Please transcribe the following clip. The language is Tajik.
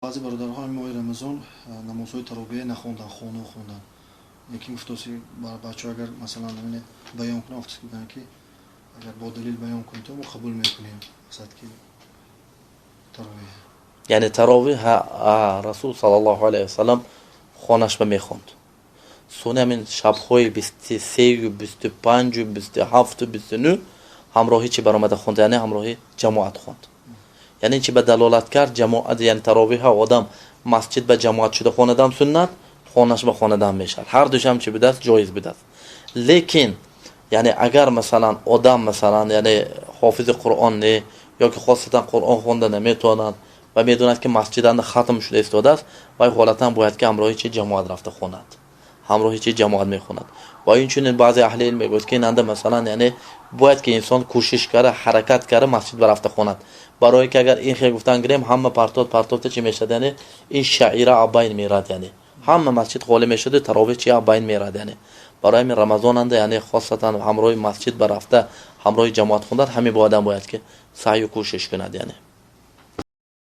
Баъзе бародарҳо ҳамин моҳи Рамазон намозҳои таровеҳ нахонданд, хона хонданд. Лекин гуфтоси бачаҳо, агар масалан ҳамин баён кунанд, гуфтоси буданд, ки агар бо далил баён кунед, то мо қабул мекунем, мақсад ки таровеҳ. Яъне таровеҳ Расул саллаллоҳу алайҳи васаллам хонаш ба мехонд. Сони ҳамин шабҳои 23-ю, 25-ю, 27-у, 29 ҳамроҳи чӣ баромада хонд, яъне ҳамроҳи ҷамоат хонд. Яъне чи ба далолат кард? Ҷамоат, яъне таровеҳа одам масҷид ба ҷамоат шуда хонадам суннат, хонаш ба хонадам мешавад. Ҳар душам чӣ будааст? Ҷоиз будааст. Лекин яъне агар масалан одам масалан яъне ҳофизи Қуръон не ёки хосатан Қуръон хонда наметавонад ва медонад, ки масҷиданда хатм шуда истодааст, вай ҳолатан бояд ки ҳамроҳи чи ҷамоат рафта хонад, ҳамроҳи чи ҷамоат мехонад. Ва инчунин баъзе аҳли илм мегӯяд, ки инанда масалан яъне бояд ки инсон кӯшиш карда, ҳаракат карда масҷид ба рафта хонад, барое ки агар ин хел гуфтан гирем, ҳама партот партофта чӣ мешавад, яъне ин шаъира абайн мерад, яъне ҳама масҷид холӣ мешуду таровеҳ чи абайн мерад. Яъне барои ҳамин рамазонанда яъне хосатан ҳамроҳи масҷид ба рафта, ҳамроҳи ҷамоат хондан ҳамин бо одам бояд ки саъю кӯшиш кунад яъне.